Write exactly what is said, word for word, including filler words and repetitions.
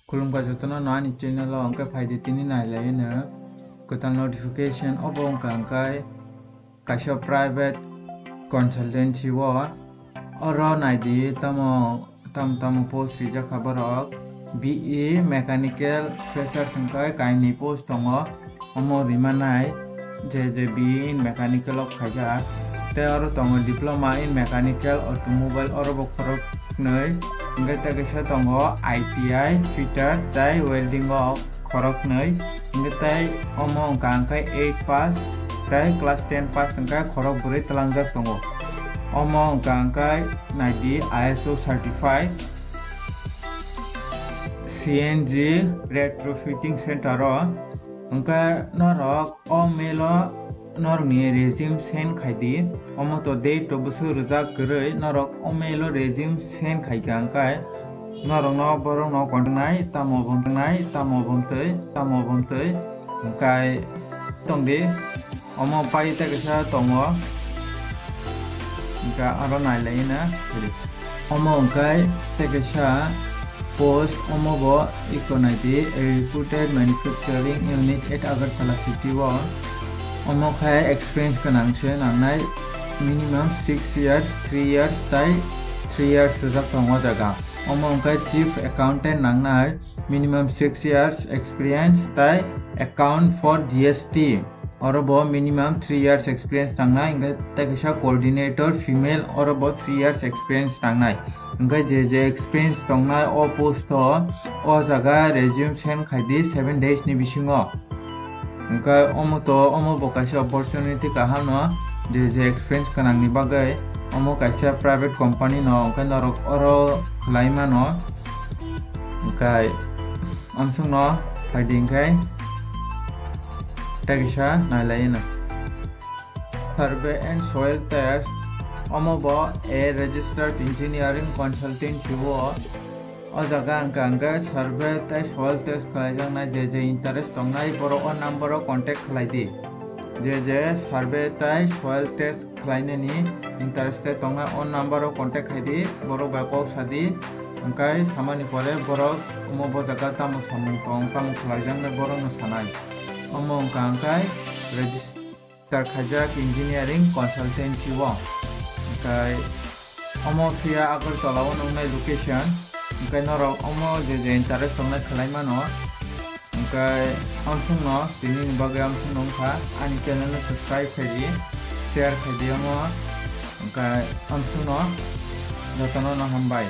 Khulumkha jotono no ani channel o, hwnkhe phaidi tini nailaino kwtal notification. Obo wngkha hwnkhe kaisa private consultancy o, oro naidi tamo tamo tamo post rijak kha borok. B E mechanical freshers hwnkhe kainwi post tongo. Omo rimanai J J B in mechanical o khaijak. Tei oro tongo diploma in mechanical automobile, oro bo khoroknwi. Hwnkhe tei kaisa tongo I T I fitter tei welding o khoroknwi. Hwnkhe tei omo wngkha hwnkhe eight pass tei class ten pass hwnkhe khorok bwrwi twlangjak tongo. Omo wngkha hwnkhe naidi I S O certified C N G retrofitting center o. Hwnkhe norok o mail o norokni resume send khai di. Omo to date to bwswk rwjak kwrwi, norok o mail o resume send khai kha hwnkhe norokno borokno contact nai, tamo bumtwi nai, tamo bumtwi, tamo bumtwi hwnkhe tong di. Omo pai tei kaisa tongo, hwnkhe aro nailaina kwrwi. Omo hwnkhe tei kaisa post, omo bo iko nai di, a reputed manufacturing unit at Agartala city o. Omo khe experience gwnang se nangnai, minimum six years, three years tei three years rijak tongo o jaga. Omo hwnkhe chief accountant nangnai, minimum six years experience tei account for G S T. Oro bo minimum three years experience nangnai, hwnkhe tei kaisa coordinator female, oro bo three years experience nangnai. Hwnkhe je je experience tongnai o post o, o jaga resume send khai di seven days ni bisingo. Hwnkhe omo to, omo bo kaisa opportunity kaham no, je je experience gwnang ni bagwi. Omo kaisa private company no, hwnkhe norok oro khlai mano. Hwnkhe amsong no phaidi hwnkhe tei kaisa nailaino. Survey and soil test, omo bo a registered engineering consultancy o. O jaga hwnkha hwnkhe survey tei soil test khlaijaknai, je je interest tongnai borok o number o contact khlai di. Je je survey tei soil test khlainani interested tongnai o number o contact khai di, borok bai kok sa di. Hwnkhe samani pore borok omo bo jaga tamo samung tong, tamo khlaijaknai borokno sanai. Omo hwnkha hwnkhe register khaijak engineering consultancy o. Hwnkhe omo phiya Agartala o nungnai location. Hwnkhe norok omo je je interest tongnai khlai mano. Hwnkhe amsong no tini ni bagwi amsong no wngkha, ani channel no subscribe khai di, share khai di omo. Hwnkhe amsong no jotono no hambai.